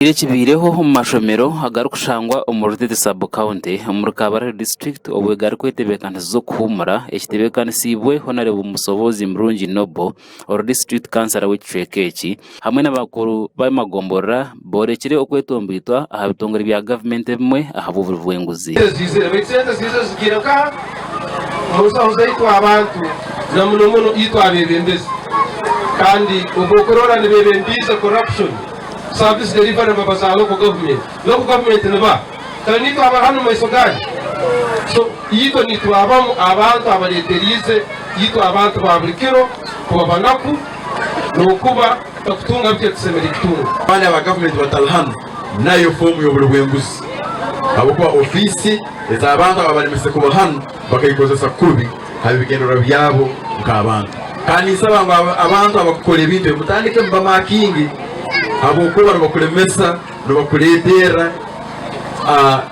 Ekibaireho omu mashomero agarikushangwa omuri Rutete Sub County omuri Kabarole District obwe garikwetebeekanisiza okuhuumura ekitebeekanisiibwe Honarebo Musobozi Murungi Noble ori District Councillor w'ekicweka eki hamwe n'abakuru b'amagomborora boorekire okwetomboitwa aha bitongore bya gavumenti ebimwe ahabw'oburi bw'enguzi. Baitu sente ziizire zigiire nkaha? Omu nsaho zaitu abantu na muno muno itwe abebembezi. Kandi obu okurora nibebembiize corruption. Service delivery nibaba za local government. Local government niba kare nitwe abari hanu mumaiso ganyu. So itwe nitwabamu abantu abareteriize itwe abantu ba buri kiro kuba banaku nokuba takutunga biki ebitusemeriire kutunga. Abandi aba gavumenti batari hanu nayo foomu y'oburi bw'enguzi ahabw'okuba ofiisi ez'abantu aba baremese kuba hanu bakaikozesa kubi aha bigendererwa byabo nk'abantu. Kandi ninsaba ngu abantu abakukora ebintu ebi mutandike mubamakinge habwokuba nibakulemesa, nibakuleterra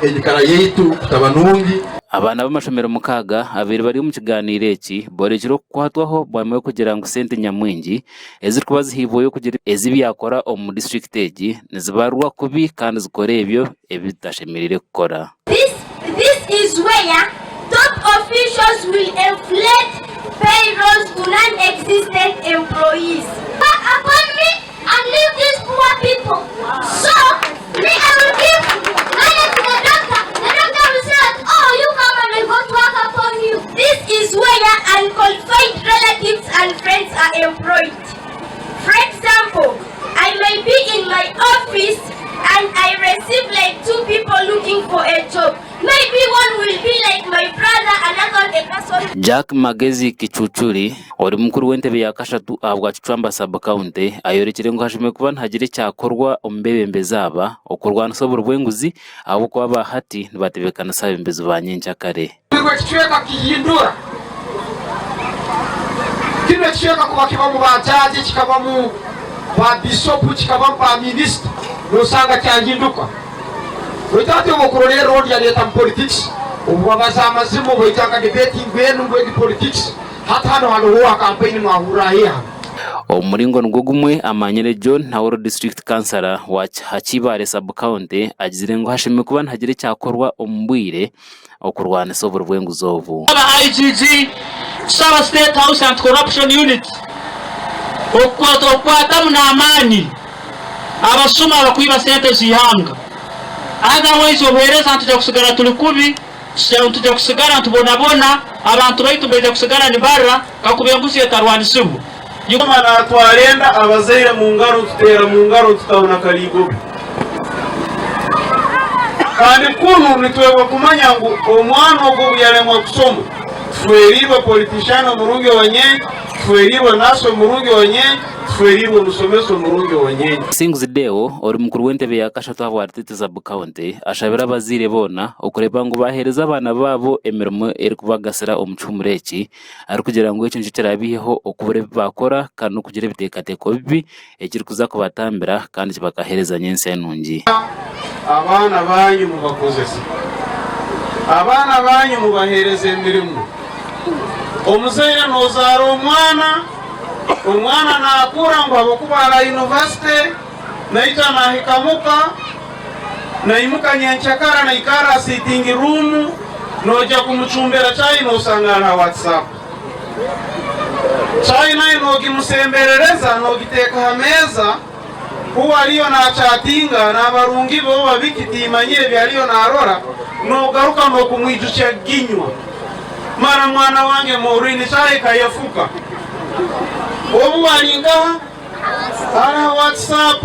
enyikara yaitu kutaba nungi. Abaana b'amashomero mukaaga abaire bari omu kigaaniiro eki boorekire okukwatwaho bwanyima y'okugira ngu sente nyamwingi ezirikuba zihaibweyo kugira ezi byakora omu disiturikiti egi nizibarwa kubi kandi zikora ebyo ebi zitashemereire kukora. This this is where top officials will inflate payrolls to non-existent employees. Back upon me and leave these poor people. So, me I will give money to the doctor. The doctor will say that, oh, you come and I got work upon you. This is where unqualified relatives and friends are employed. For example, I may be in my office and I receive like two people looking for a job. Maybe one will be like my brother, another one a person. Jack Magezi Kicucuri, ori mukuru w'entebe ya kashatu ahabwa Kicwamba Sub-county ayorekire ngu hashemereire kuba nihagira ekyakorwa omu beebembezi aba okurwanisa oburi bw'enguzi ahabw'okuba aba hati nibatebeekanisa abeebembezi ba nyenkyakare. Buri ekicweka kihindura. Kinu ekicweka kuba kibamu ba jaaji, kikabamu ba bisopu, kikabamu ba minisita, nosanga kyahinduka. Baitu hati obu okurolerra ondi yaleeta mu politics, obu babaza amazima obu baija nka debate ngu enu ngu egi politics, hati hanu haroho owa kampaini mwahurra haihi hanu. Omu muringo nigwo gumwe, Amanyire John nawe ori disiturikiti kansara wa Hakibaare sub-county agizire ngu hashemereire kuba nihagira ekyakorwa omu bwire okurwanisa oburi bw'enguzi obu. Aba IGG kushaba State House Anti-Corruption Unit okukwatamu n'amaani abashuma abakwiba sente z'eihanga otherwise obuheereza nitwija kusigara turi kubi, nitwija kusigara nitubonabona, abantu baitu nibaija kusigara nibarira kakuba enguzi etarwanisibwa. Mukama natwara enda abazaire mungaro nituteera mungaro nitutaho na karigobe. Kandi kunu nitwebwa kumanya ngu omwana ogu obuyaremwa kusoma tufwerirwe politician omurungi owa nyenkya, tufwerirwe nurse omurungi owa nyenkya, tufwerirwe omusomesa omurungi owa nyenkya. Singuzi Deo, ori mukuru w'entebe ya kashatu ahabwa Rutete Sub-county, ashabire abazaire boona okureeba ngu baheereza abaana baabo emirimo erikubagasira omu kihumuro eki arikugira ngu ekyo nikyo kiraabiiheho okubura ebi baakora kandi n'okugira ebiteekateeko bibi ekirikuza kubatambira kandi kibakaheereza nyentsya nungi. Abaana baanyu mubakozese. Abaana baanyu mubaheereze emirimo. Omuzaire noozaara omwana, omwana naakura ngu ahabw'okuba ari aha yunivasite, naija naahika muka, naimuka nyenkyakara naikarra aha siitingi ruumu, noija kumucumbira chai noosanga ari aha WhatsApp. Chai nayo noogimusemberereza noogiteeka aha meeza, ku ariyo naachaatinga n'abarungi be oba biki tiimanyire ebi ariyo naarora, noogaruka n'okumwijutsya ginywa. Mara mwana wange Maureen chai ekayefuka. Obu ari nkaha? Aha WhatsApp.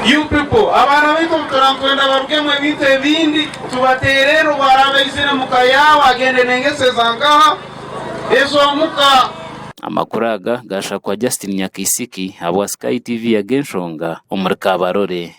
You people, abaana baitu obu turaba nitwenda barugemu ebintu ebindi, tubateererre obu araaba aizire muka yaawe agende n'engeso eza nkaha? Ez'omuka. Amakuru aga gaashakwa Justin Nyakaisiki ahabwa Sky TV ag'enshonga omuri Kabarole.